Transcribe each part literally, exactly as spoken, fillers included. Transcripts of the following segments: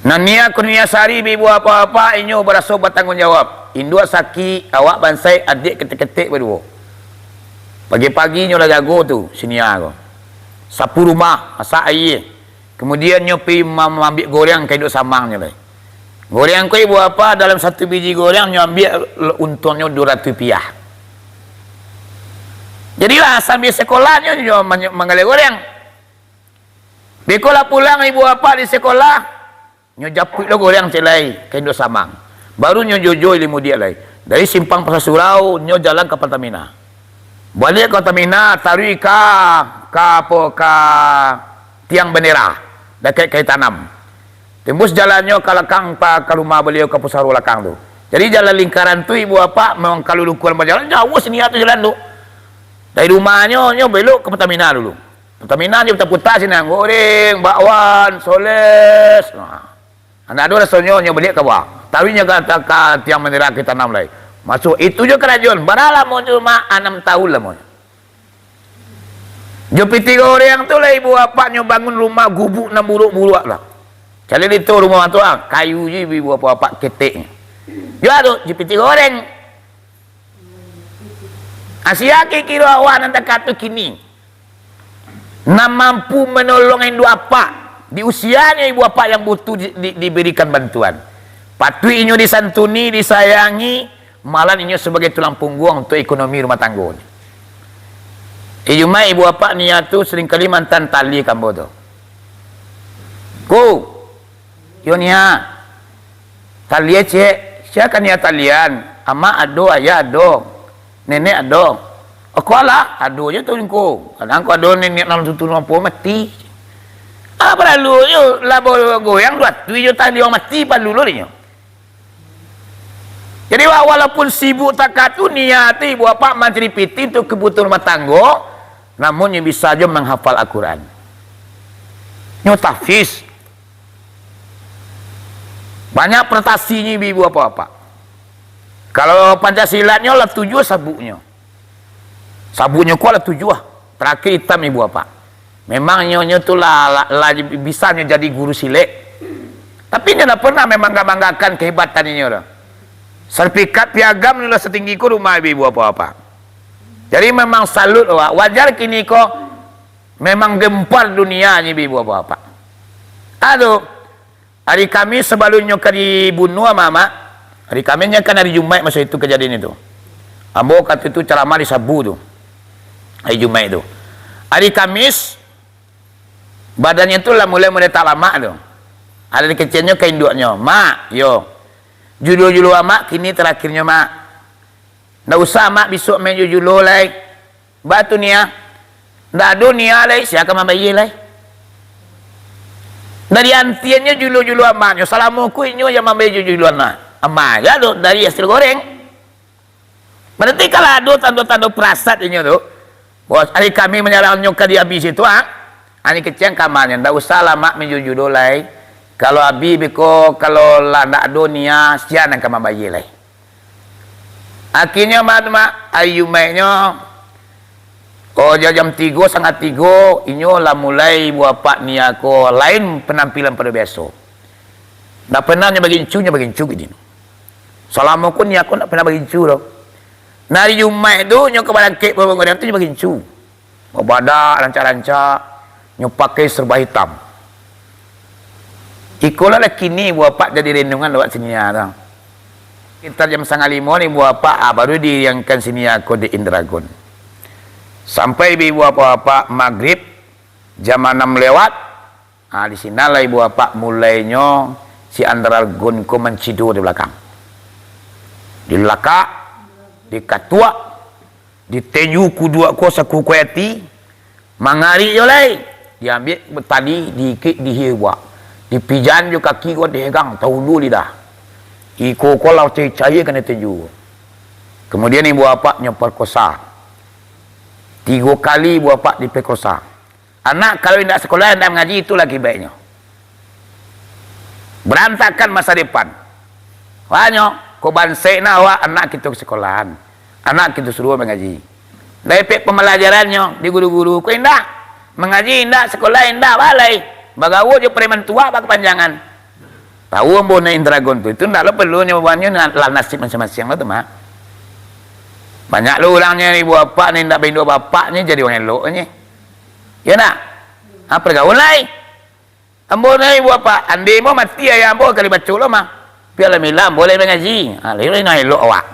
Nan Nia Kurniasari bi ibu apak-apak, inyo baraso batangguang jawab. Induak sakik, awak bansaik, adiak ketek-ketek baduo. Pagi-pagi nyo lah jago tu, si Nia ko. Sapu rumah, masak aia. Kamudian nyo pi ma-, maambiak goreang ka induak samang nyo lai. Goreang ko ibu apak, dalam satu biji goreang nyo ambiak untuangnyo duo ratuih rupiah. Jadilah sambia sekolah nyo, nyo manyo-, manggaleh goreang. Beko lah pulang ibu apak di sekolah, nyo japuik lo goreang ciek lai ka induak samang. Baru nyo jojo ilimu diak lai. Dari simpang Pasar Surau, nyo jalan ka Pertamina. Baliak ka Pertamina, taruih ka, ka apo, ka tiang bendera, dakek Kali Tanam. Tembus jalannyo ka lakang, pa-, ka rumah baliau ka Pusaro lakang tu. Jadi jalan lingkaran tu ibu apak, memang kalau ukuran bajalan, jauah si Nia tu jalan tu. Dari rumahnyo, nyo belok ka Pertamina dulu. Pertamina nyo puta-puta sinan, goreng, bakwan, soles. Nah. Ndak ado rasonyo, nyo baliak ka bawah. Taruih nyo ka, ka, ka tiang bendera Kali Tanam lai. Masuak, itu jo karajoan. Bara lamonyo, Mak? Anam taun lamonyo. Jo pitih goreang tu lah ibu apak nyo bangun rumah gubuk nan buruak-buruak lah. Caliak di tu rumah tu ah, kayu je ibu apak-apak keteknyo. Jo ado, jo pitih goreang. Asia kiro awak nan takah tu kini. Nan mampu manolong induak apak, di usianyo ibu apak yang butuh di, di, diberikan bantuan. Patuik inyo disantuni, disayangi, malah inyo sabagai tulang pungguang untuak ekonomi rumah tanggonyo. Ijumaik ibu apak Nia tu seringkali mantan tali ka ambo tu. Ko, Yo Nia, talian ciek, sia ka Nia talian, amak ado, ayah ado, nenek ado. Ako alah, ado je tu ko. Kadang ko ado nenek nan tutu nopo mati. Ah, paralu je, lah bagoyang duo tu jo talian mati, paralu lo inyo. Jadi, wa-, walaupun sibuk takah tu, Nia tu ibu apak mancari pitih untuk kebutuhan rumah tanggo, namun nyo bisa jo menghafal Al-Quran. Nyo tahfiz. Banyak prestasinyo ibu-ibu apak-apak. Kalau pancak silatnyo lah tujuah sabuknyo. Sabuknyo ko lah tujuah. Terakhir itam ibu apak. Memang nyo, nyo tu lah, lah, lah bisa nyo jadi guru silek. Tapi nyo ndak pernah membangga-banggakan kehebatan inyo tu. Sertifikat piagam nyo lah setinggi ko rumah ibu-ibu apak-apak. Jadi memang salut awak. Wajar kini ko memang gempar dunia nyo ibu-ibu apak-apak. Aduh, hari Kamis sabalun nyo ka dibunuah amak-amak, hari Kamis nyo kan hari Jumaik maso itu kajadian itu. Ambo wakatu itu caramah di Sabu tu. Hari Jumaik tu. Hari Kamis, badannyo tu lah mulai-mulai talamak tu. Ado dikeceknyo ka induaknyo, "Mak, yo. Julo-julo amak kini terakhirnyo, Mak. Ndak usah amak bisuak main julo-julo lai." Baa tu Nia? Ndak ado Nia lai, sia ka mambayia lai? Dari antiannyo julo-julo amaknyo, salamo ko inyo yang mambayia julo-julo amak. Amak aja tu dari hasil goreng. Berarti kalau ado tando-tando parasat inyo tu, bos, ari kami manyarangnyo ka di Abi situ, ah. Ani kecek kamarnyo, ndak usah lah mak main julo-julo lai. Kalau Abi beko, kalau lah ndak ado Nia, sia nan ka mambayia lai. Akhirnyo, mak tu, mak, ari Jumaiknyo, oh, ja-, jam tigo, satangah tigo, inyo lah mulai buah apak Nia ko lain penampilan pado biaso. Ndak pernah nyo bagincu, nyo bagincu gini. Salamo ko Nia ko ndak pernah bagincu doh. Nah, ari Jumaik tu, nyo ka barangkek babangunan tu, nyo bagincu. Babadak rancak-rancak, nyo pakai serba hitam. Ikolah lah kini buah apak jadi renungan awak si Nia tu. Sekitar jam satangah limo ni buah apak, ah, baru diiriangkan si Nia ko di Indragon. Sampai bi buah apak magrib, jam anam lewat, ah, di sinan lah buah apak mulainyo si Indragon ko mancido di balakang. Dilakak, dikatuak, Ditenju kuduak ko sakukuai ati, mangarik jo lai. Diambiak tali, diikek di hia buak. Dipijan jo kaki ko, dihegang, taulu lidah. Iko ko lah cayia-cayia kanai tenju. Kemudian ibu apak nyo perkosa. Tigo kali ibu apak diperkosa. Anak kalau indak sekolah, indak mangaji, itulah akibatnyo. Berantakan masa depan. Maknyo, ko bansaik nah awak, anak kito ka sekolahan. Anak kito suruah mangaji. Dapek pembelajarannyo di guru-guru ko indak. Mangaji indak, sekolah indak, balai. Bagaul jo preman tuak bakapanjangan. Tahu ambo nak Indragon tu, itu ndak lo perlu nyo, babaannyo nak lah nasib masing-masing lo tu mah. Banyak lo urangnyo ibu bapak ni ndak bainduak bapaknyo jadi urang eloknyo. Ya ndak? Ha, pergaulan lai. Ambo ni ibu bapak, ande ambo mati ayah ambo kali baco lo mah. Pian lah mila ambo lai mangaji. Ha, lai, lai nak elok awak.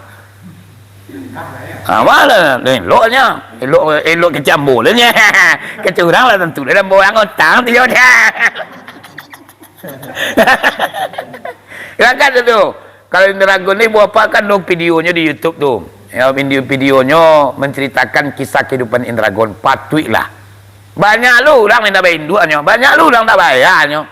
Ha, malah eloknyo. Elok, elok kecek ambo lah nyo. Kecek urang lah tantu lah ambo urang utang tu yo dah. Kan tu. Kalau Indragon ni buah apa kan dong videonyo di YouTube tu. Ya, video-videonyo menceritakan kisah kehidupan Indragon. Patuiklah. Banyak lu urang minta bainduaknyo, banyak lu urang tak bayarnyo.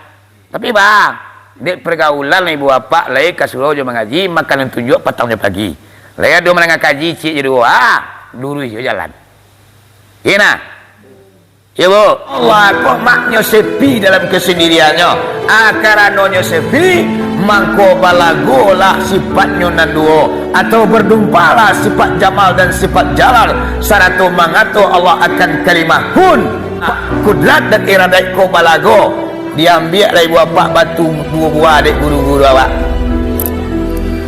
Tapi bang, dek pergaulan ibu bapak lai ka surau jo mangaji, makanan tunjuak patangnyo pagi. Lai ado manangah kaji ciek jo duo, ah, luruih jo jalan. Iyo nah. Iyo, Bu. Allah, kok maknyo sepi dalam kesendiriannyo. Ah, karanonyo sepi, mangko balagolah sifatnyo nan duo, atau berdumpalah sifat Jamal dan sifat Jalal, sarato mangato Allah akan kalimah kun. Kudrat dan iradat ko balago. Diambiak lai buah apak batu duo buah dek guru-guru awak.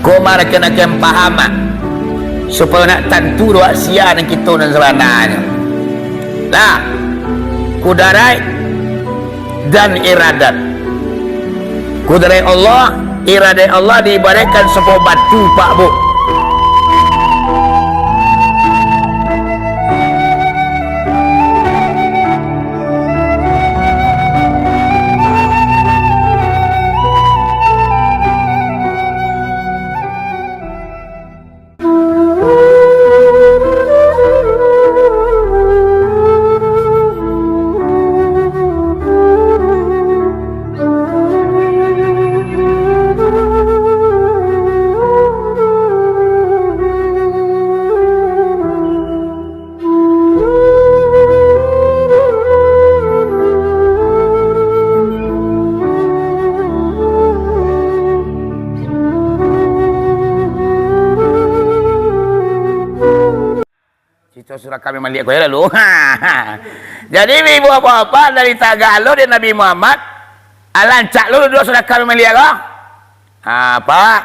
Ko marakan-akan paham, ah, supayo nak tantu doh sia nan kito nan sabananyo. Lah, kudaraik dan iradat. Kudaraik Allah, iradat Allah diibaraikkan sabuah batu, Pak, Bu. Cerita Surakabil Malik ko yo lalu. Jadi, ibu bapak dari tagak lo dek Nabi Muhammad, alancak lo duduak Surakabil Malik ko. Ha, Pak.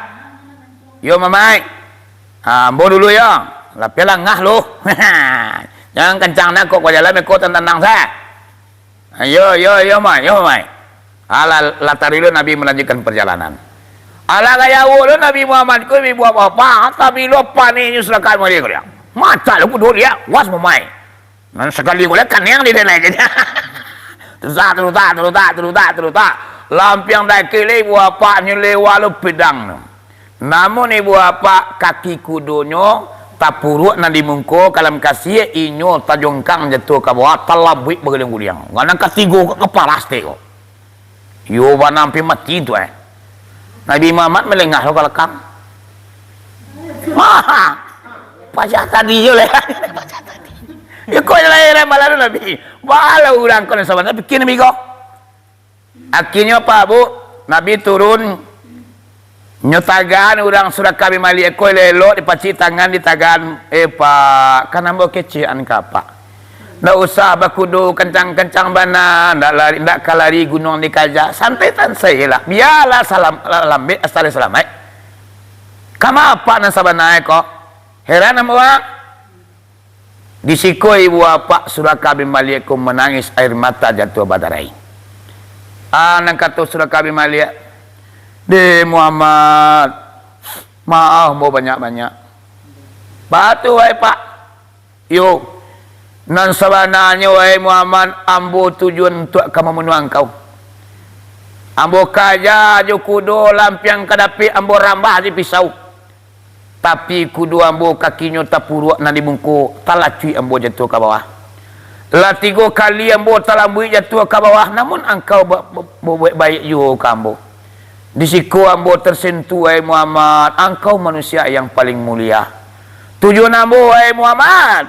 Yo, Mamaik. Ha, ambo dulu yo. Lapian langah lo. Jangan kancang nak kok ko jalan ko tanang-tanang sa. Ha, yo, yo, yo, Mai, yo, Mai. Alah, lah taruih lo Nabi melanjutkan perjalanan. Alah, gaya awak lo Nabi Muhammad ko ibu bapak, tapi lo paniknyo Surakabil Malik ko dia. Macak lo kudo dia, was Mamaik. Nan sakali ko lah kaniang di denai je. Terutak, terutak, terutak, terutak, terutak. Lampiang dakek lai buah apaknyo lewat lo pedang tu. Namun ibu apak kaki kudonyo tapuruak nan di mungko kalam kasiak, inyo tajongkang jatuah ka bawah, talabuik baguliang-guliang. Nan katigo ko kapalo saketek ko. Iyo bana ampia mati tu eh. Nabi Muhammad malengah lo ka balakang. Maha. Pajak tadi yo leh. Iko je lah, eh, malah tu Nabi. Bala urang ko nan sabananyo pikir Nabi ko. Akhirnyo apa, Bu? Nabi turun, nyo tagaan urang Surakabil Malik ko elok-elok, dipacik tangan, ditagaan, "Eh, Pak, kan ambo kecekan ka Apak. Ndak usah bakudo kancang-kancang bana, ndak lari, ndak ka lari gunuang dikaja. Santai-santai lah. Bialah salam, lambek asal salamaik. Kama Apak nan sabananyo ko?" Heran ambo, Pak. Di siko ibu apak Surakabil Malik ko manangih, air mata jatuah badarai. Ah, nan kato Surakabil Malik, "Deh Muhammad, maaf ambo banyak-banyak." "Baa tu, wahai Pak?" "Yo, nan sabananyo, wahai Muhammad, ambo tujuan untuak ka mambunuah angkau. Ambo kaja jo kudo, lampiang ka dapek, ambo rambah jo pisau. Tapi kudo ambo kakinyo tapuruak nan di mungko, talacuik ambo jatuah ka bawah. Lah tigo kali ambo talabuik jatuah ka bawah, namun angkau ba-, ba-, babuek baiak juo ka ambo. Di siko ambo tersentuh, wahai Muhammad, angkau manusia yang paling mulia. Tujuan ambo, wahai Muhammad,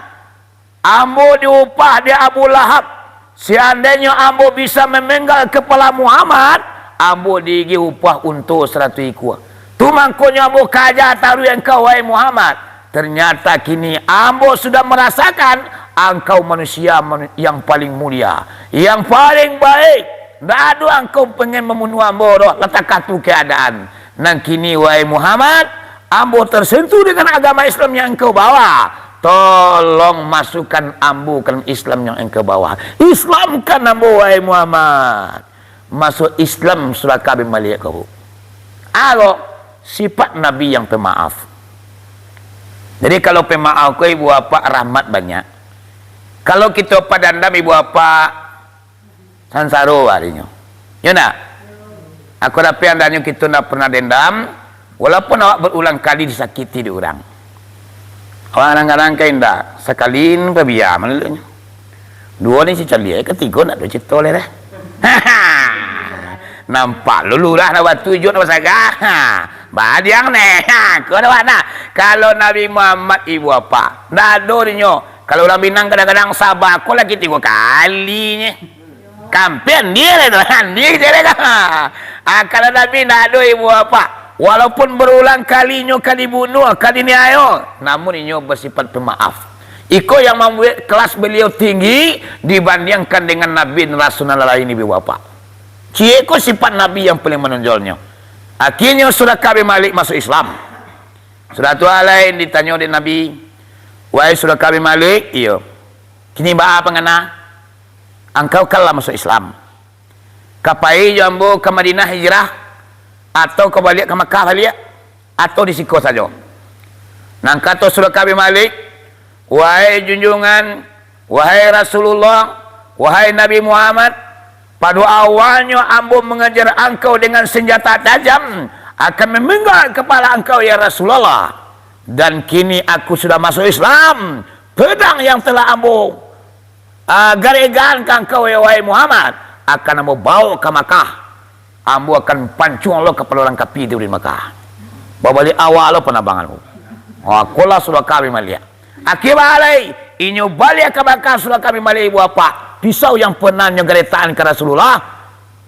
ambo diupah dek Abu Lahab. Seandainyo ambo bisa mamenggal kapalo Muhammad, ambo diagiah upah unto saratuih ikua. Tu mangkonyo ambo kaja taruih angkau, wahai Muhammad. Ternyata kini ambo sudah marasakan angkau manusia manu-, yang paling mulia, yang paling baik. Ndak ado angkau pengen mambunuah ambo doh, lah takah tu keadaan. Nan kini, wahai Muhammad, ambo tersentuh dengan agama Islam yang engkau bawa. Tolong masukkan ambo ka dalam Islam yang engkau bawa. Islamkan ambo, wahai Muhammad. Masuk Islam Suraqah bin Malik ko. Aro sifat Nabi yang pemaaf. Jadi, kalau pemaaf ko, ibu bapak, rahmat banyak. Kalau kito padandam, ibu bapak, sansaro arinyo. Yo ndak? Aku dapek andahnyo kito ndak pernah dendam, walaupun awak berulang kali disakiti di urang. Awak kadang-kadang ka indak, sakali pabia maleloknyo. Duo ni si caliak, katigo ndak ado cerito lai dah. Nampak lo lurah nak batu, ijo nak basagah. Ha, badiang neh. Ha, ko dah nah. Kalau Nabi Muhammad, ibu bapak, ndak ado dinyo. Kalau urang Minang kadang-kadang saba ko lagi tigo kali nye. Kampian dia lah tu, dia je lah tu. Ah, kalau Nabi ndak ado, ibu bapak, walaupun berulang kali inyo ka dibunuh, ka diniayo, namun inyo bersifat pemaaf. Iko yang mambuek kelas beliau tinggi dibandingkan dengan Nabi dan Rasul nan lain, ibu bapak. Ciek ko sifat Nabi yang paling manonjolnyo. Akhirnyo Suraqah bin Malik masuk Islam. Sudah tu alai ditanyo dek Nabi, "Wahai Suraqah bin Malik," iyo, "kini baa pangana? Angkau kan lah masuk Islam. Ka pai jo ambo ka Madinah hijrah, atau ka baliak ka Makkah baliak, atau di siko sajo?" Nan kato Suraqah bin Malik, "Wahai junjungan, wahai Rasulullah, wahai Nabi Muhammad, pado awalnyo ambo mangajar angkau dengan sanjata tajam, akan mamingga kapala angkau, ya Rasulullah. Dan kini aku sudah masuk Islam, pedang yang telah ambo ah, garegan ka angkau, ya wahai Muhammad, akan ambo bawo ka Makkah. Ambo akan pancuang lo kapalo urang kapi tu di Makkah. Babaliak awak lo panabangan tu." Ah, ko lah Suraqah bin Malik. Akhia baa lai, inyo baliak ka Makkah, Suraqah bin Malik, ibu bapak. Pisau yang pernah nyo garetakan ka Rasulullah,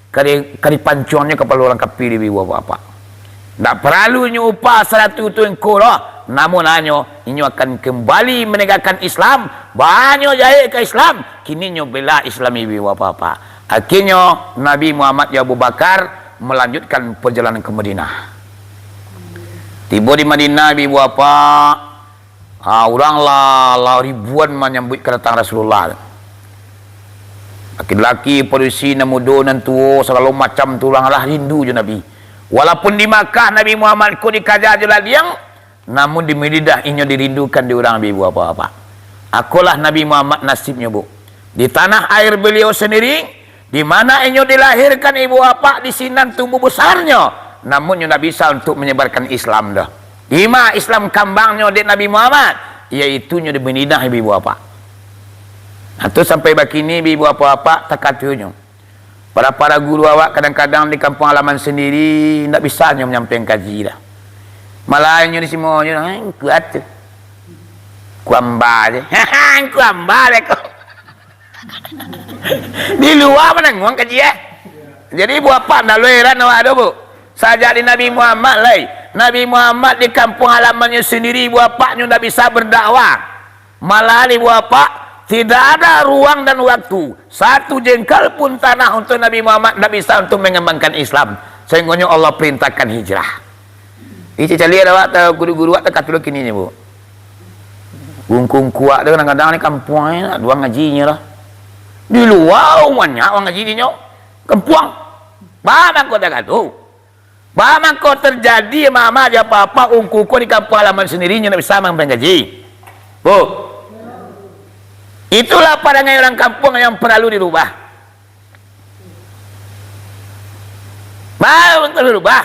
ka di, ka dipancuangnyo kapalo urang kapi di ibu bapak. Ndak paralu inyo upah saratuih untuak ko doh, namun hanyo inyo akan kambali manegakkan Islam, banyo jahek ka Islam, kini inyo bela Islam ibu bapak. Akhirnyo Nabi Muhammad jo Abu Bakar malanjutkan pajalanan ka Madinah. Tibo di Madinah, ibu bapak, Ha, urang lah, lah ribuan manyambuik kadatangan Rasulullah. Laki-laki, padusi, nan mudo, nan tuo, sagalo macam tu urang lah rindu jo Nabi. Walaupun di Makkah Nabi Muhammad ko dikaja jo ladiang, namun di Madinah inyo dirindukan di urang, ibu bapak-bapak. Akolah Nabi Muhammad nasibnyo, Bu. Di tanah air beliau sendiri, di mana inyo dilahirkan ibu bapak, di sinan tumbuh besarnyo, namun nyo ndak bisa untuk manyebarkan Islam doh. Di ma Islam kambangnyo dek Nabi Muhammad, yaitunyo di Madinah, ibu bapak. Nah, tu sampai bakini, ibu bapak-bapak, takatunyo. Para-para guru awak kadang-kadang di kampuang halaman sendiri, ndak bisa nyo manyampaikan kaji doh. Malah inyo di simonyo, "Eh, kuat tu. Kuamba je." "Kuamba je kau." Di lua mananguang kaji, eh. Jadi, ibu bapak, ndak lo heran awak tu, Bu. Sajak di Nabi Muhammad lai. Nabi Muhammad di kampuang halamannyo sendiri, ibu bapaknyo ndak bisa berdakwah. Malah, ibu bapak, tidak ada ruang dan waktu. Satu jengkal pun tanah untuk Nabi Muhammad ndak bisa untuk mengembangkan Islam. Sehinggonyo Allah perintahkan hijrah. Icik caliak awak tu, guru-guru awak tu, katulo kini ni, Bu. Ungku-ungku awak tu kadang-kadang di kampuang ni, nak duang ngajinyo lah. Di lua banyak urang ngaji dinyo. Kampuang. Ba mangko tagadu. Ba mangko terjadi, mama, jo apa-apa, ungku-ungku di kampuang halaman sendiri, nyo ndak bisa manggaji. Bu. Itulah parangai urang kampuang yang paralu dirubah. Ba, paralu dirubah.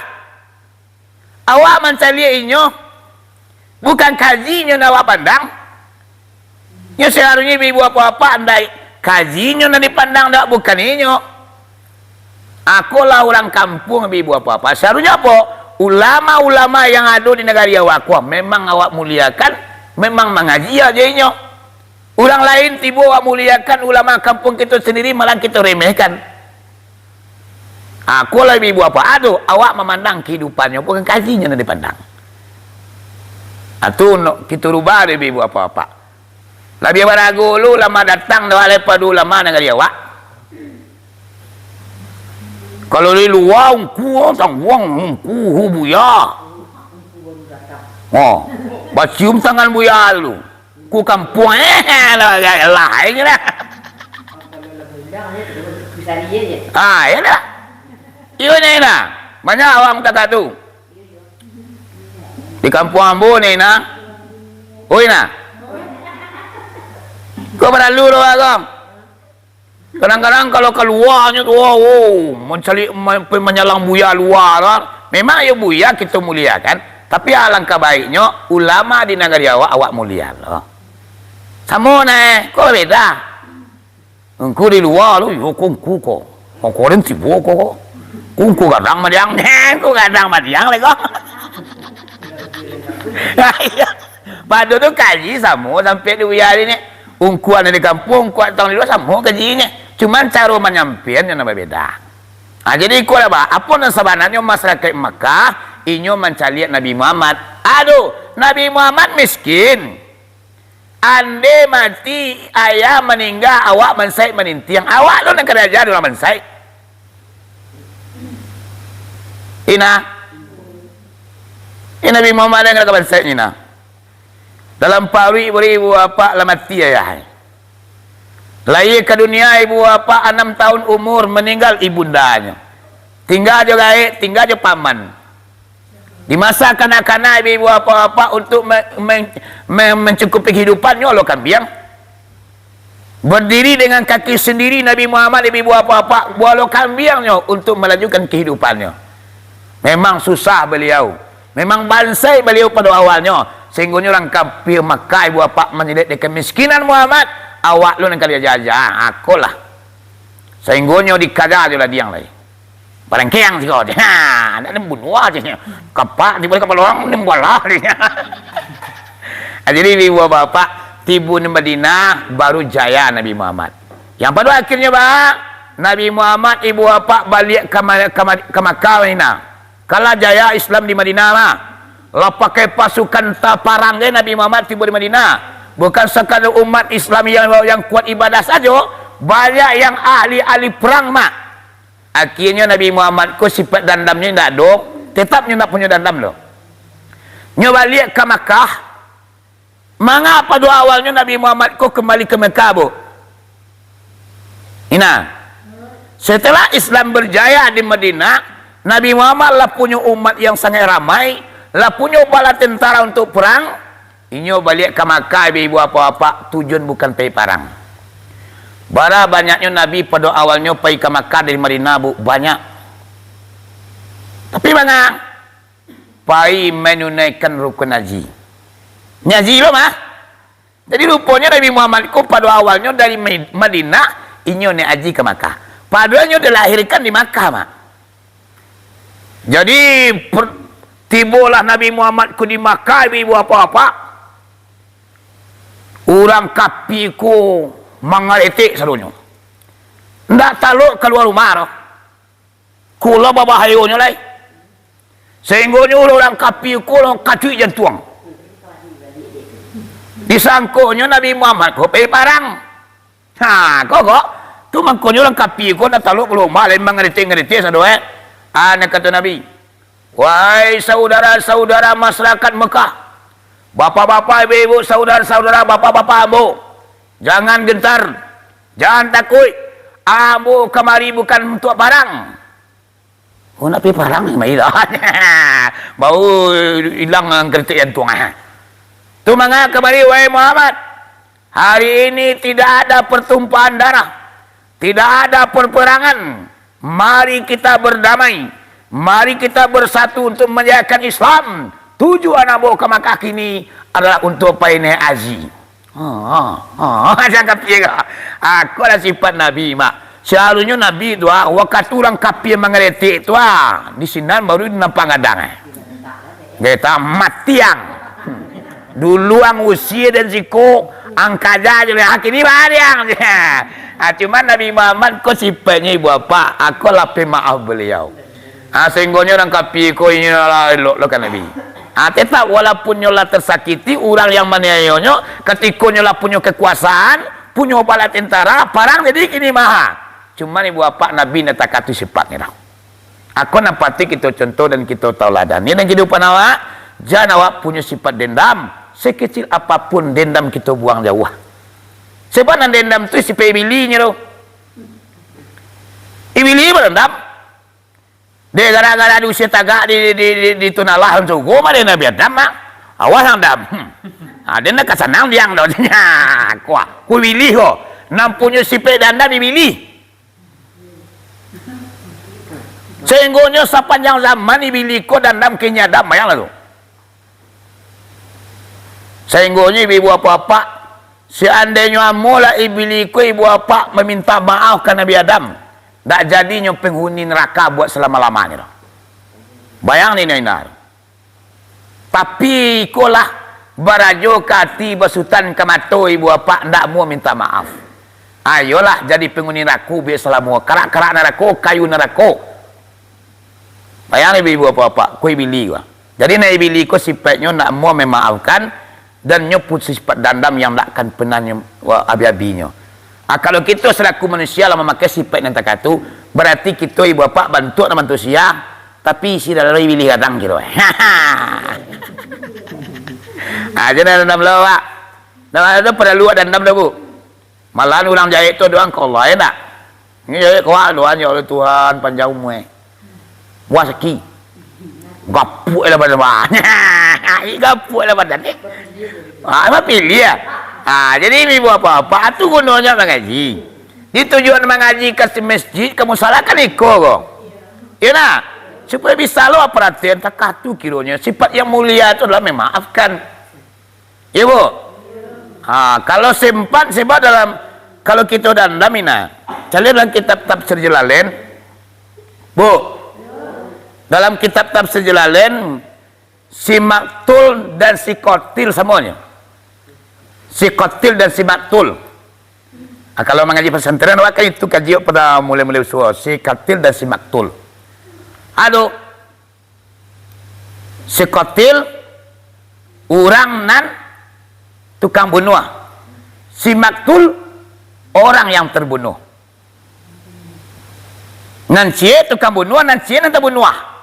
Awak mancaliak inyo, bukan kajinyo nan awak pandang. Nyo saharusnyo ibu-ibu, bapak-bapak, andai kajinyo nan dipandang, ndak, bukan inyo. Akolah urang kampuang, ibu-ibu, bapak-bapak. Saharusnyo apo? Ulama-ulama yang ado di nagari awak ko, memang awak muliakan, memang mangaji aja inyo. Urang lain tibo awak muliakan, ulama kampuang kito sendiri malah kito remehkan. Ha, ko lah ibu-ibu, bapak-bapak, ado, awak mamandang kahidupannyo, bukan kajinyo nan dipandang. Ha, tu nak kito rubah dek ibu-ibu, bapak-bapak. Labiah barago lo ulama datang dek awak daripado ulama nagari awak. Kalau di lua, ungku, tangguang, ungku, buya. Oh, bacium tangan buya tu. Ku kampuang, eh, lah, lah, lah, ini lah. Ah, ya lah. Iyo, ni lah. Banyak awak mutakaik tu. Di kampuang ambo ni, nah. Oi, nah. Kau baralu lo, Agam. Kadang-kadang kalau kaluanyo tu, oh, oh, mancaliak, ma-, pai manyalang buya lua tu, memang iyo buya kito muliakan, tapi alangkah baiknyo ulama di nagari awak, awak muliakan lo. Samo nah, eh, ko beda. Ungku di lua tu, yo ko ungku ko. Ko ko den tibo ko ko. Ungku gadang madiang, ungku gadang madiang lai ko. Iyo. Pado tu kaji samo sampai di buya ni. Ungkuan di kampuang, ungkuan tang di lua samo kajinyo. Cuman caro manyampaiannyo nan babeda. Ha, jadi iko lah, bah, apo nan sabananyo masyarakaik Makkah, inyo mancaliak Nabi Muhammad. Aduh, Nabi Muhammad miskin. Ande mati, ayah maningga, awak bansaik manintiang. Awak lo nan ka diaja dek urang bansaik. Ina. Ina Nabi Muhammad nan ka bansaik, Ina. Dalam paruik bari ibu bapak lah mati ayah. Lahia ka dunia ibu bapak anam tahun umur, maninggal ibundanyo. Tingga jo gaek, tingga jo paman. Di masa kanak-kanak ibu bapak-bapak untuk me-, men-, men-, mencukupi kehidupannyo, lo kambiang. Berdiri dengan kaki sendiri Nabi Muhammad, ibu bapak-bapak, buah lo kambiangnyo untuk melanjutkan kehidupannyo. Memang susah beliau. Memang bansaik baliau pado awalnyo, sahinggonyo urang kafir Makkah, ibu bapak, manilek dek kamiskinan Muhammad, awak lo nan ka diaja-aja, akolah. Sahinggonyo dikaja jo ladiang lai. Barangkeng siko, ha, nak bunuah aja nyo. Kapak tibo di kapalo urang, ni balah dia. Ah, jadi ibu bapak, tibo di Madinah, baru jaya Nabi Muhammad. Yang pado akhirnyo, bah, Nabi Muhammad, ibu bapak, baliak ka Ma-, ka Ma-, ka Makkah, Madinah. Kalah jaya Islam di Madinah mah. Lah pakai pasukan taparang deh Nabi Muhammad tibo di Madinah. Bukan sekadar umat Islam yang, yang kuat ibadah sajo, banyak yang ahli-ahli perang mah. Akhirnyo Nabi Muhammad ko sifat dandamnyo indak ado, tetap nyo indak punyo dandam doh. Nyo baliak ka Makkah, Manga pado awalnyo Nabi Muhammad ko kambali ka Mekah, Bu? Ina, setelah Islam berjaya di Madinah, Nabi Muhammad lah punyo umat yang sangaik ramai, lah punyo bala tentara untuk perang, inyo baliak ka Makkah, ibu-ibu, bapak-bapak, tujuan bukan pai parang. Bara banyaknyo Nabi pado awalnyo pai ka Makkah dari Madinah, Bu? Banyak. Tapi manga? Pai manunaikan rukun haji. Ni haji lo mah. Jadi ruponyo Nabi Muhammad ko pado awalnyo dari Ma-, Madinah, inyo naiak haji ka Makkah. Padahal inyo dilahirkan di Makkah mah. Jadi per-, tibolah Nabi Muhammad ko di Makkah, ibu-ibu, bapak-bapak. Urang kapia ko mangaretek sadonyo. Ndak talok kalua rumah doh. Ko lah babahayonyo lai. Sahinggonyo urang kapia ko lah kacuik jantuang. Disangkonyo Nabi Muhammad ko pai parang. Ha, ko, ko. Tu mangkonyo urang kapia ko ndak talok kalua rumah lai mangaretek-ngaretek sado, eh. Ah, nan kato Nabi, "Wahai saudara-saudara masyarakat Mekah, bapak-bapak, ibu-ibu, saudara-saudara, bapak-bapak ambo, jangan gentar, jangan takuik. Ambo kamari bukan untuak parang." Oh, nak pai parang ni, mari lah. Baru ilang karetek jantuang, ah. Tu manga kamari, wahai Muhammad. Hari ini tidak ada pertumpahan darah, tidak ada perperangan. Mari kita berdamai. Mari kita bersatu untuk menjayakan Islam. Tujuan ambo ka Makkah kini adalah untuk pai naiak haji. Ha, ha, ha, jangan kapia ka. Ako lah sifat Nabi, mak. Seharusnyo Nabi tu, ah, wakatu urang kapia mangaretek tu, ah, di sinan baru nampak gadang, eh. Geta matiang. Dulu ang usia dan siko, ang kaja je, ah, kini bariang je. Ah, cuman Nabi Muhammad ko sifatnyo ibu bapak, ako lah pemaaf beliau. Ah, sahinggonyo urang kapia ko inyo lah elok lo ka Nabi. Ah, tetap walaupun nyo lah tersakiti, urang yang maniayonyo, katiko nyo lah punyo kekuasaan, punyo bala tentara, parang jadi kini maha. Cuman ibu bapak Nabi ndak takatu sifatnyo dah. Ako nan patuik kito contoh dan kito tauladani dalam kehidupan awak, jan awak punyo sifat dendam. Sekecil apapun dendam kito buang jauah. Sebab nan dendam tu sifat ibili nyo tu. Ibili badendam. Dek gara-gara diusir tagak di, di, di, di tunalah surugo mah dek Nabi Adam mah. Awas Adam. Hmm. Ha, den nak ka sanang diang do. Kuah, ku ibili ko. Nan punyo sifat dendam ibili. Sahinggonyo sapanjang zaman ibili ko dandam ka Adam, bayanglah tu. Sahinggonyo ibu-ibu apak-apak, seandainyo amuah lah ibili ko ibu apak maminta maaf ka Nabi Adam, dak jadinyo penghuni neraka buat salamo-lamonyo tu. Bayang ni, Nina. Tapi ikolah barajo ka ati, basutan ka mato ibu apak, ndak amuah minta maaf. Ayolah jadi penghuni narako biak salamo, karak-karak narako, kayu narako. Bayang ibu-ibu apak-apak, ko ibili ko. Jadi nan ibili ko sipaiknyo ndak amuah mamaafkan, dan nyo punya sifat dandam yang ndak akan pernah nyo, wa, abi-abinyo. Ah, kalau kito salaku manusia lah mamakai sipaik nan takah tu, barati kito ibu apak bantuak nan manusia, tapi isi dalam ibili gadang kiro. Ah, jan dandam lo, Pak. Nah, ado paralu dandam dah, Bu. Malahan urang jahek tu doa ka Allah, ya ndak? Ini jahek ka Allah, doa, "Ya Allah Tuhan, panjang umur, eh. Buah saki." Gapuak lah badan, Pak. Gapuak lah badan, eh. Ah, emang pilih ya? Ah, jadi ibu apak-apak, tu gunonyo mangaji. Di tujuan mangaji ka si masjid, ka musala kan iko ko. Ya nah, supaya bisa lo perhatian takah tu kironyo. Sifat yang mulia tu adalah memaafkan. Ya, Bu? Ha, kalau sempat, sebab dalam, kalau kito dandam, Ina, caliak dalam kitab Tafsir Jalalain, Bu, dalam kitab Tafsir Jalalain, si maktul dan si kotil samonyo. Si kotil dan si maktul. Ha, kalau mangaji pesantren, awak kan itu kaji pada mulai-mulai usaha, si kotil dan si maktul. Aduh, Si kotil, urang nan tukang bunuah. Si maktul, orang yang terbunuh. Nan ciek tukang bunuah, nan ciek nan tabunuah.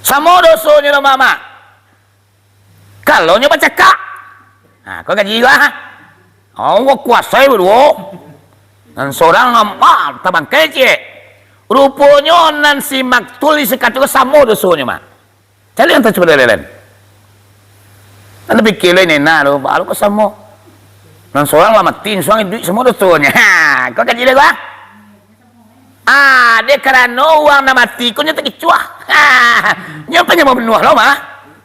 Samo dosonyo, Mamak. Kalau nyo bacakak. Ha, ko kaji ko, ha. Allah kuasai baduo. Nan sorang, ah, tabangkai ciek. Ruponyo nan si maktul isi katu ko samo dosonyo, Mak. Caliak nan tacubo dari lain. Nan tapikia lo ini, nah, lo, balo ko samo. Nan sorang lah mati, nan sorang iduik, samo dosonyo. Ha, ko kaji lo ko, ha. Ah, dek karano urang nan mati ko nyo takicuah. Ha, nyo panjang mambunuah lo, mah.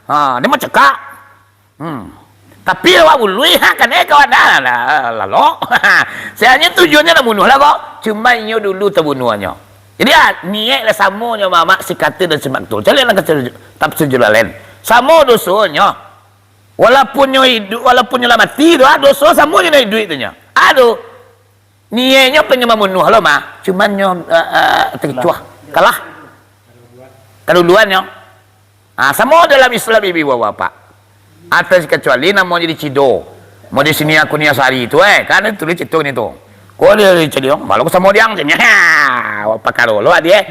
Ha, nyo macakak. Hmm. Tapi awak buluih, ha, kanai kawan, ah, lah, lalok. Sabananyo tujuannyo nak bunuah lah ko. Cuma inyo dulu tabunuahnyo. Jadi, ah, niaik lah samonyo, Mamak, si katil dan si maktul. Caliak nan ka Tafsir Jalalain. Samo dosonyo. Walaupun nyo iduik, walaupun nyo lah mati tu, ah, doso samo jo nan iduik tu nyo. Aduh. Niaiknyo panjang mambunuah lo, mah. Cuman nyo, eh, eh, takicuah. Kalah. Kaduluannyo. Ah, samo dalam Islam, ibu bapak. Atas kecuali namonyo dicido. Model si Nia Kurnia Sari tu, eh. Kan tulis itu ni tu. Ko dia dicido, balo ko samo diang, caknyo. Ha, pakaro lo, Adiak.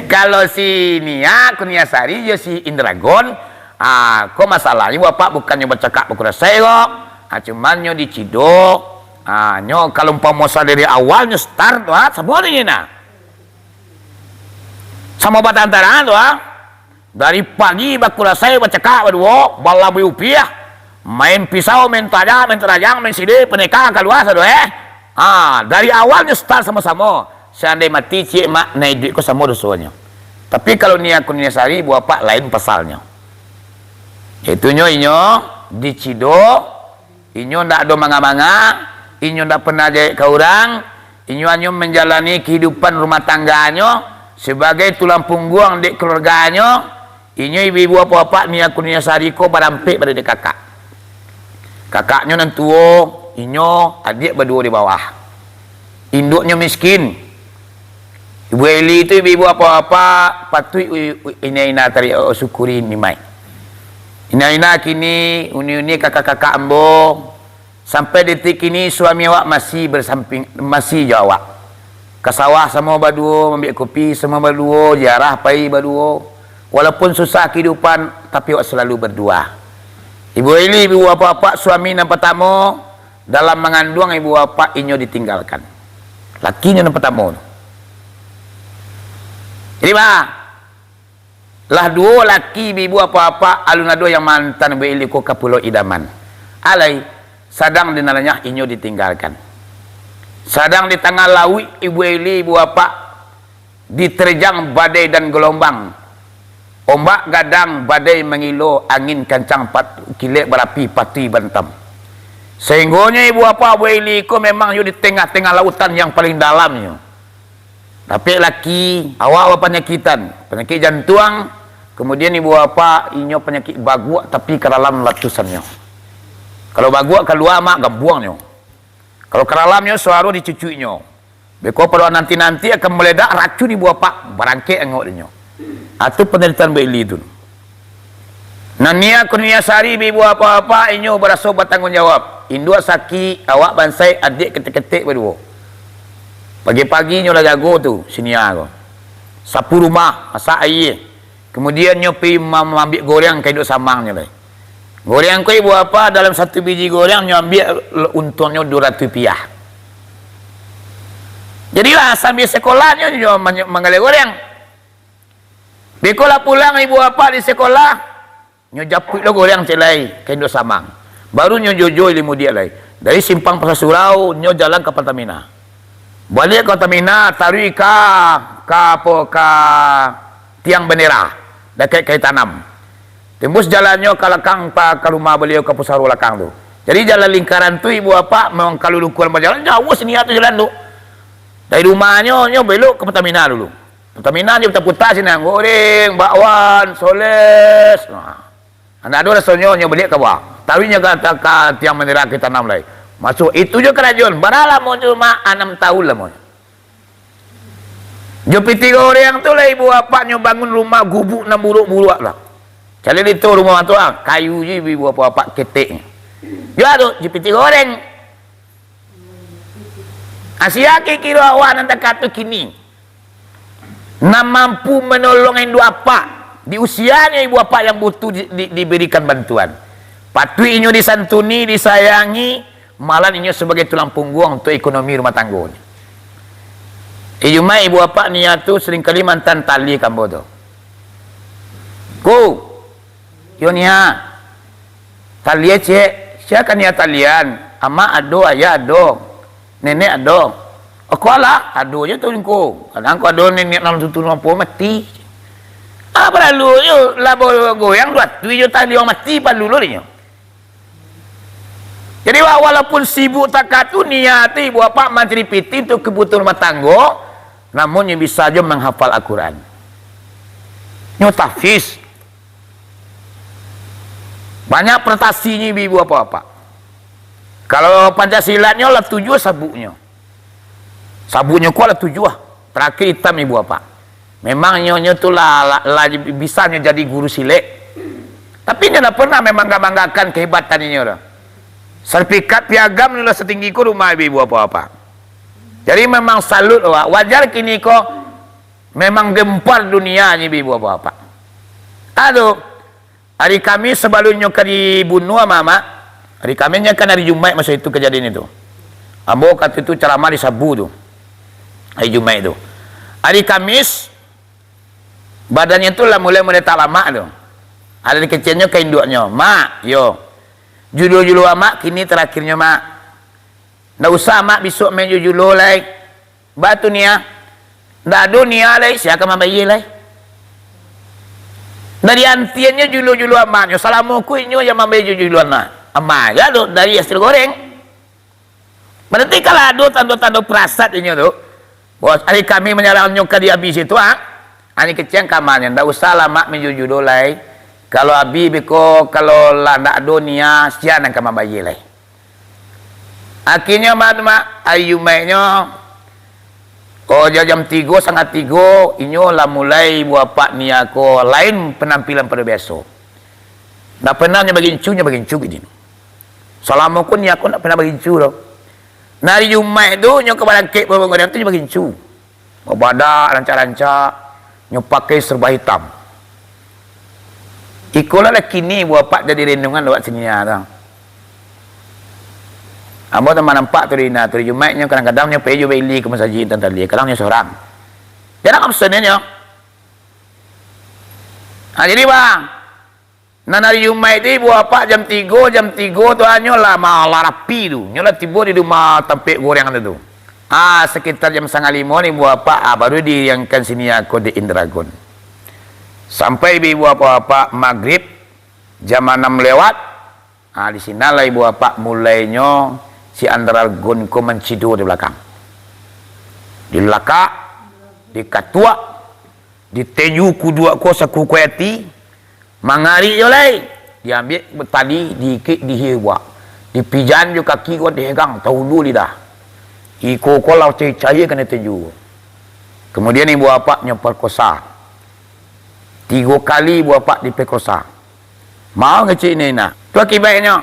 Kalau si Nia Kurnia Sari jo si Indragon, ah, ko masalahnyo bapak bukannyo bacakak bakurasai ko. Ah, cuman nyo dicido, ah, nyo kalau umpamo dari awal nyo start tu, ah, samo nyo nah. Samo batantang tu, ah. Dari pagi bakurasai bacakak baduo, balabui upiah. Main pisau, main tajam, main tarajang, main sidi, paneka kalua sado, eh. Ha, dari awal nyo start samo-samo. Seandai mati ciek mak, nan iduik ko samo dosonyo. Tapi kalau Nia Kurnia Sari, ibu bapak, lain pasalnyo. Yaitunyo inyo dicido, inyo ndak ado manga-manga, inyo ndak pernah jahek ka urang, inyo hanyo manjalani kahidupan rumah tangganyo sabagai tulang pungguang dek kaluarganyo, inyo ibu-ibu bapak-bapak Nia Kurnia Sari ko barampek pado dek kakak. Kakaknyo nan tuo, inyo adiak baduo di bawah. Induknyo miskin. Ibu Eli tu ibu-ibu bapak-bapak, patuik u-, u-, ina-ina tari, oh, syukuri nikmat. Ina-ina kini, uni-uni kakak-kakak ambo, sampai detik kini suami awak masih bersamping, masih jo awak. Ka sawah samo baduo, mambiak kopi samo baduo, ziarah pai baduo. Walaupun susah kehidupan, tapi awak selalu berdua. Ibu Eli, ibu bapak-bapak, suami nan pertamo, dalam mangandung ibu bapak inyo ditinggalkan. Lakinyo nan pertamo tu. Jadi, bah, lah duo laki ibu bapak-bapak, alun ado yang maantan Ibu Eli ko ka Pulau Idaman. Alai, sadang di nan lanyah inyo ditinggalkan. Sadang di tangah lauik Ibu Eli, ibu bapak, diterjang badai dan gelombang. Ombak gadang, badai mangilo, angin kancang, pat-, kilek barapi, patuih bantam. Sahinggonyo ibu bapak Ibu Eli ko memang yo di tengah-tengah lautan yang paling dalamnyo. Dapek laki, awak bapanyakitan, panyakik jantuang, kemudian ibu bapak inyo panyakik baguak tapi ka dalam latusannyo. Kalau baguak kalua mak gambuangnyo. Kalau ka dalamnyo suaro dicucuiknyo. Beko pado nanti-nanti akan maledak racun ibu bapak, barangkek angok dinyo. Atu panderitaan Ibu Eli tu. Nan nia ko nia sari bi ibu bapak-bapak inyo baraso batangguang jawab. Induak sakik, awak bansaik, adiak ketek-ketek baduo. Pagi-pagi nyo lah jago tu, si nia ko. Sapu rumah, masak aia. Kemudian nyo pi ma-, maambiak goreng ka induak samangnyo lai. Goreng ko ibu bapak dalam satu biji goreng nyo ambiak untuangnyo duo ratuih rupiah. Jadilah sambil sekolah nyo, nyo manyo-, manggaleh goreng. Beko lah pulang ibu bapak di sekolah, nyo japuik lo goreng ciek lai ka induak samang. Baru nyo jojo ilmu diak lai. Dari simpang Pasar Surau, nyo jalan ka Pertamina. Baliak ka Pertamina, taruih ka, ka apo, ka tiang bendera, dakek Kali Tanam. Tembus jalannyo ka lakang, pa-, ka rumah baliau ka Pusaro lakang tu. Jadi jalan lingkaran tu, ibu bapak, memang kalau ukuran bajalan, jauah si nia tu jalan tu. Dari rumahnyo, nyo belok ka Pertamina dulu. Pertamina nyo puta-puta sinan, goreng, bakwan, soles. Nah. Ndak ado rasonyo, nyo baliak ka bawah. Taruihnyo ka, ka, ka tiang bendera Kali Tanam lai. Masuak, itu jo karajoan. Bara lamo tu, Mak? Anam taun lamonyo. Jo pitih goreng tu lah ibu bapak nyo bangun rumah gubuk nan buruak-buruak lah. Caliak di tu rumah tu ah, kayu je ibu bapak-bapak keteknyo. Jo tu, jo pitih goreng. Asia kiro awak nan takah tu kini. Nan mampu manolong induak apak, di usianyo ibu apak yang butuh di, di, diberikan bantuan. Patuik inyo disantuni, disayangi, malah inyo sabagai tulang pungguang untuak ekonomi rumah tanggonyo. Di Jumaik ibu apak nia tu saringkali maantan tali ka ambo tu. Ko, yo nia, tali ciek, sia ka nia talian, amak ado, ayah ado, nenek ado. Ako alah, ado jo tu ko. Kadang ko ado nenek nan tutu nopo mati. Ah, paralu jo lah bagoyang duo atuih jo tali urang mati, paralu lo dinyo. Jadi, wa-, walaupun sibuk takah tu, nia tu ibu apak mancari pitih untuak kabutuhan rumah tanggo, namun nyo bisa jo manghafal Al-Quran. Nyo tahfiz. Banyak prestasinyo ibu-ibu apak-apak. Kalau pancak silatnyo lah tujuah sabuknyo. Sabuknyo ko lah tujuah. Tarakhir itam ibu apak. Memang inyo, inyo tu lah, lah, lah bisa nyo jadi guru silek. Tapi inyo ndak pernah memang banggakan kehebatan inyo tu. Sertifikat piagam inyo lah satinggi ko rumah ibu apak-apak. Jadi memang salut awak. Wajar kini ko memang gempar dunia nyo ibu apak-apak. Aduh, Ari Kamih sabalunnyo ka dibunuah amak-amak, ari Kamih nyo kan ari Jumaik maso itu kajadian itu. Ambo wakatu itu caramah di Sabu tu. Ari Jumaik tu. Ari Kamih, badannyo tu lah mulai-mulai talamak tu. Ari keceknyo ka induaknyo, "Mak, yo, julo-julo amak kini tarakhirnyo, Mak. Ndak usah amak bisuak main julo-julo lai." Baa tu nia? Ndak ado nia lai, sia ka mambayia lai? Dari antiannyo julo-julo amaknyo, salamo ko inyo yang mambayia julo-julo amak. Amak aja tu dari hasil goreng. Berarti kalau ado tando-tando parasat inyo tu, bos, ari Kamih manyarangnyo ka diabih situ, ah. Ari kecek kamarnyo, ndak usah lah mak main julo-julo lai. Kalau abih beko, kalau lah ndak ado nia, sia nan ka mambayia lai. Akhirnyo, mak tu, mak, ari Jumaiknyo, oh, ja-, jam tigo, satangah tigo, inyo lah mulai ibu apak nia ko lain panampilan pado biaso. Ndak pernah nyo bagincu, nyo bagincu gini. Salamo ko nia ko ndak pernah bagincu doh. Nah, ari Jumaik tu, nyo ka barangkek babangun tu, nyo bagincu. Babadak rancak-rancak, nyo pakai serba hitam. Ikolah lah kini Ibu Apak jadi renungan awak sinan tu. Ambo tu manampak tu di, nah, tu di Jumaik nyo kadang-kadang nyo pai jo Beli ka masajik tantali, kadang nyo sorang. Jarang absen nyo. Ha, jadi bang, Nan ari Jumaik tu, Ibu Apak jam tigo, jam tigo tu, ah, nyo lah ma-, lah rapi tu. Nyo lah tibo di rumah tampek goreng tu, tu. Ah, sekitar jam satangah limo ni, Ibu Apak, ah, baru diiriangkan sinan ko dek Indragon. Sampai bi Ibu Apak-apak magrib, jam anam lewat, ah, di sinan lah Ibu Apak mulainyo si Indragon ko mancido di balakang. Dilakak, dikatuak, ditenyu kuduak ko sakukuai ati, Mangarik jo lai, diambiak tali, diikek di hia Ibu Apak. Dipijan jo kaki ko, dihegang, taulu lidah. Iko ko lah cayia-cayia kanai tenyu. Kamudian Ibu Apak nyo parkosa. Tigo kali Ibu Apak diparkosa. Mau ngecek ni nah. Tu akibatnyo.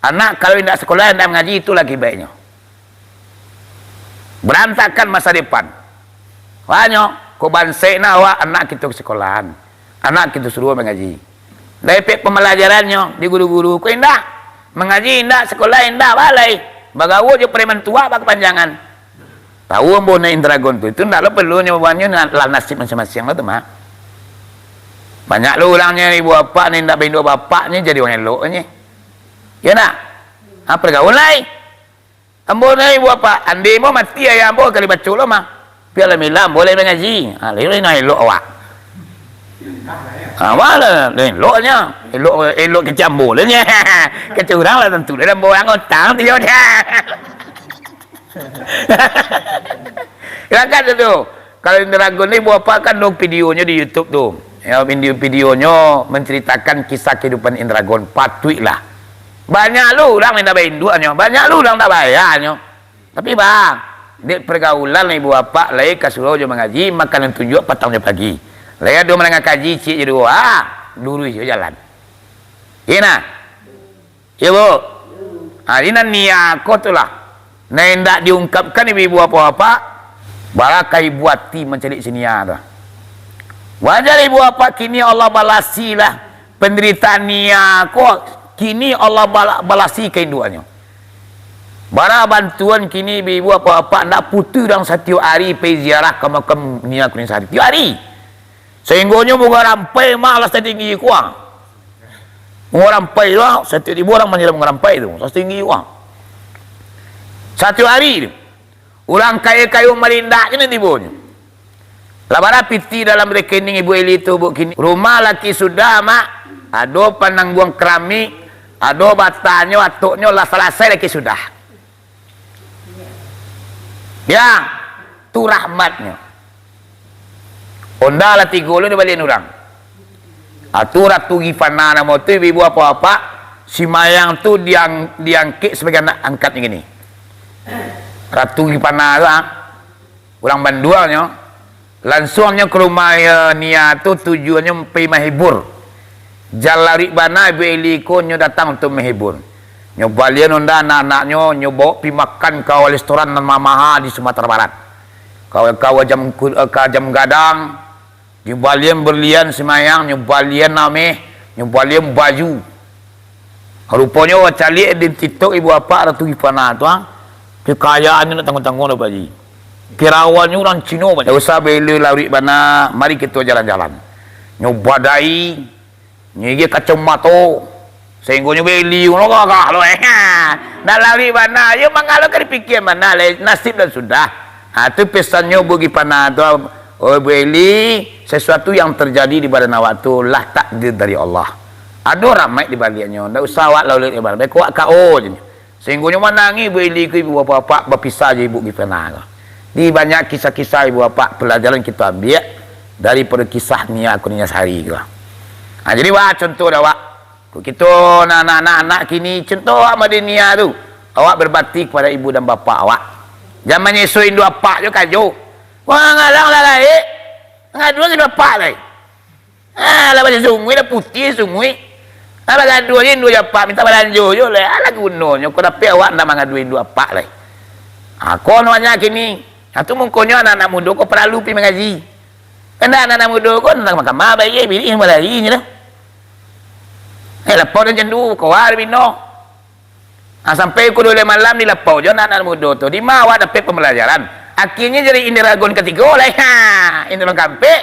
Anak kalau indak sekolah, indak mangaji, itulah akibatnyo. Berantakan masa depan. Banyak, ko bansaik nah awak, anak kito ka sekolahan. Anak kito suruah mangaji. Dari pek pembelajarannyo, di guru-guru, ko indak. Mangaji indak, sekolah indak, balai. Bagaul jo preman tuak, bakapanjangan. Tahu ambo nak Indragon tu, itu ndak lo perlu nyo, buannyo na-, lah nasib masing-masing lo tu, Mak. Banyak lo urang nyo, ibu apak ni, ndak baindua bapaknyo jadi urang elok nyo. Iyo ndak? Ha, pergaul lai. Ambo ni ibu apak, ande ambo mati ayah ambo kali baco lo mah. Tapi alhamdulillah, ambo lai mangaji. Ha, lai, lai nak elok awak. Ha, malah eloknyo. Elok, elok kecek ambo lah nyo. Kecek urang lah tantu lah ambo urang utang tu yo dah. Kan tu. Kalau Indragon ni buah apa kan dong videonyo di YouTube tu. Ya, video-videonyo menceritakan kisah kehidupan Indragon. Patuiklah. Banyak lu urang minta bainduaknyo, banyak lu urang tak bayarnyo. Tapi bang, dek pergaulan ibu apak lai ka surau jo mangaji, makanan tunjuak patang jo pagi. Lai ado manangah kaji ciek jo duo, ah, luruih jo jalan. Iyo nah. Iyo, Bu? Ha, iko nan nia ko tu lah. Nan indak diungkapkan ibu-ibu apak-apak, barakai ibu ati mancaliak si nia tu. Wajar ibu apak kini Allah balasi lah. Penderitaan nia ko kini Allah bala-, balasi ka induaknyo. Bara bantuan kini ibu-ibu apak-apak ndak putuih urang satiok ari pai ziarah ka makam nia ko ni satiok ari. Sahinggonyo bunga rampai mah lah satinggi kuang. Bunga rampai tu, satiok tibo urang manyiram bunga rampai tu, satinggi kuang. Satiok ari tu, urang kayo-kayo malindak je nan tibonyo. Lah bara pitih dalam rekening Ibu Eli tu, Bu, kini. Rumah laki sudah, Mak. Ado panangguang keramik, ado batanyo, atoknyo lah salasai laki sudah. Ya, tu rahmatnyo. Onda lah tigo lo dibalian urang. Ah, tu Ratu Gifana namo tu, ibu-ibu apak-apak, si Mayang tu diang-, diangkek sebagai anak angkatnyo kini. Ratu Gifana tu, ah, urang Banduangnyo. Lansuangnyo ka rumah, eh, nia tu tujuannyo pai mahibur. Jan laruik bana Ibu Eli ko nyo datang untuak mahibur. Nyo balian onda anak-anaknyo, nyo baok pi makan ka restoran nan mamaha di Sumatera Barat. Ka, ka Jam, eh, ka Jam Gadang, nyo balian berlian si Mayang, nyo balian ameh, nyo balian baju. Ruponyo caliak di TikTok ibu apak Ratu Gifana tu, ah. Kekayaannyo ndak tangguang-tangguang doh, Pak Haji. Kirawannyo urang Cino banyak. Ndak usah bela laruik bana, mari kito jalan-jalan. Nyo badai, nyo igia kacamato. Sahinggonyo beli, ngono gagah lo, eh. Ndak laruik bana, yo mangalo ka dipikia bana, lai nasib dan sudah. Ha, tu pesannyo Bu Gifana tu, oh, Bu Eli, sesuatu yang terjadi di badan awak tu lah takdir dari Allah. Ado rahmat di baliaknyo, ndak usah awak lalu-lalu ibarat. Beko awak K O je. Sahinggonyo manangih Bu Eli ko ibu bapak-bapak bapisah jo Ibu Gifana ko. Di banyak kisah-kisah ibu bapak pelajaran kito ambiak daripado kisah Nia Kurnia Sari ko. Ha, jadi wah contoh dah awak. Ko kito nah anak-anak kini contoh awak Madenia tu. Awak berbakti kepada ibu dan bapak awak. Jan manyeso indu apak jo kajo. Wah ngalang lah gaek. Ngaduan indu apak lai. Ah, lah macam sunguik, lah putiah sunguik. Ah, bagaduah je indu apak, minta balanjo je lai. Alah gunonyo, kok dapek awak ndak mangaduah indu apak lai. Ah, ko namanya kini. Nah, tu mungkonyo anak-anak mudo ko paralu pi mangaji. Indak anak-anak mudo ko, ndak makan ma, baik, eh, bilik, malari nyo dah. Eh, lapau dan jandu, kawa, bino. Ah, sampai pukul dua belas malam di lapau jo anak-anak mudo tu. Di ma awak dapek pambalajaran? Akhirnyo jadi Indra Gun katigo lah. Ha, Indra Gun kaampek.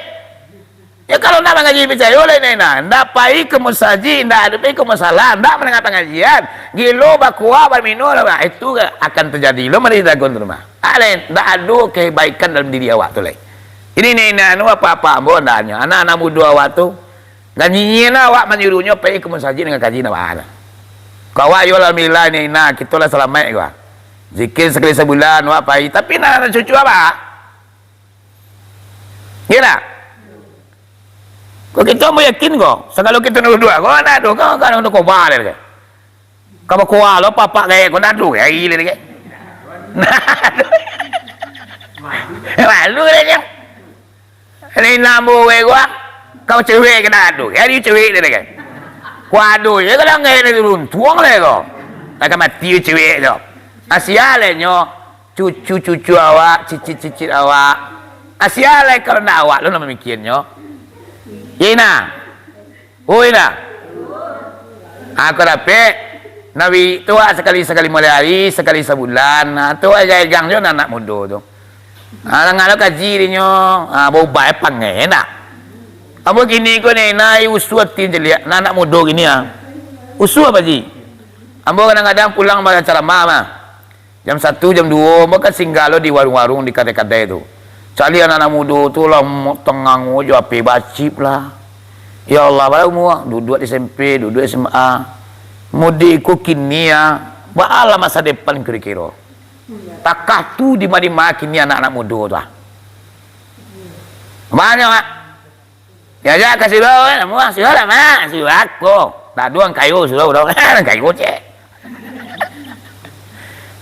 Ya, kalau ndak mangaji, picayo lah, Ina. Ndak pai ka musajik, ndak ado pai ka musala, ndak mandanga pangajian. Gilo, bakuah, bamino lah, bah. Itu akan terjadi. Lo mari Indra Gun tu mah. Alai, ndak ado kebaikan dalam diri awak tu lai. Ini, Ina, anu, apak-apak ambo, andaknyo anak-anak mudo awak tu, Lah nyinyia awak manyuruhnyo pai ka musajik nan kaji nan bana. Kok awak yo alhamdulillah ni, nah, kito lah salamaik ko. Zikir sakali sabulan awak pai, tapi nan, nan cucu awak. Iyo ndak? Kok kito ambo yakin ko, sagalo kito nan duduak ko, ndak ado ko, kan ado koba lai ko. Ka bakoa lo, papak gaek ko, ndak ado gai lai ko. Ndak ado. Malu lai ko. Ini nambo we gua. Kau cewek ke ndak ado? Ari cewek dia kan. Kau ado je kalau ngai ni runtuang lah kau. Akan mati cewek tu. Asia lah nyo. Cucu-cucu awak, cicit-cicit awak. Asia lah kalau ndak awak lo nak mamikiannyo. Ye nah. Oi nah. Aku dapek. Nawi tu ah, sakali-sakali mulai hari, sakali sabulan. Nah, tu aja egang jo anak mudo tu. Ah, lah ngalo kaji dinyo. Ah, baubai pangai ndak? Ambo kini ko ni, nai usu ati caliak, nah, anak mudo kini ah. Usu apa ji? Ambo kadang-kadang pulang baracaramah mah. Jam satu, jam duo, ambo kan singgah lo di warung-warung, di kadai-kadai tu. Caliak anak-anak mudo tu lah, mo-, tangango jo ape bacip lah. Ya Allah, bara umua? Duduak di S M P, duduak S M A. Mudik ko kini ah, baalah masa depan kiro-kiro. Takah tu dima-dima kini anak-anak mudo tu ah. Banyak, Mak. Diajak ka surau, eh, namuah surau lah, Mak. Surau ko. Ndak ado urang kayo surau, urang kayo cek.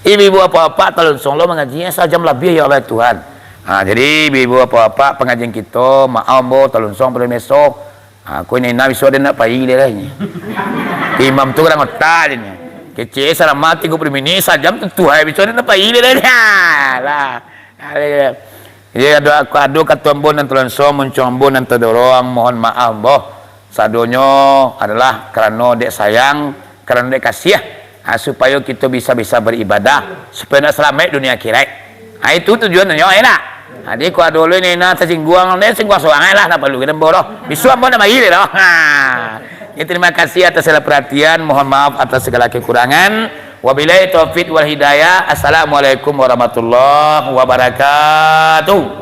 Ibu-ibu, apak-apak, talonsong lo mangaji, eh, sajam labiah, ya Allah Tuhan. Ha, jadi, ibu-ibu, apak-apak, pangajian kito, maaf, ambo, talonsong, pado meso. Ha, ko ini, nah, bisuak den ndak pai lai, lah, ini. Imam tu kadang otak, ini. Kecek, salama tigo puluah minik, sajam tu, tuh, hai, bisuak den ndak pai lai, lah, ini. Ha, lah. Jadi, ado, ado kato ambo nan talonsong, muncuang ambo nan tadorong, mohon maaf ambo. Sadonyo adalah karano dek sayang, karano dek kasiah, ah, supayo kito bisa-bisa baribadah, supayo nak salamaik dunia akhirat. Ah, itu tujuannyo, ya ndak? Jadi, kok ado lo ni nan tasingguang, ni singguang surang lah, ndak paralu kito ambo doh. Bisuak ambo ndak pai lai doh. Ha. Ya, terima kasih atas segala perhatian, mohon maaf atas segala kekurangan. Wabillahi taufik wal hidayah. Assalamualaikum warahmatullahi wabarakatuh.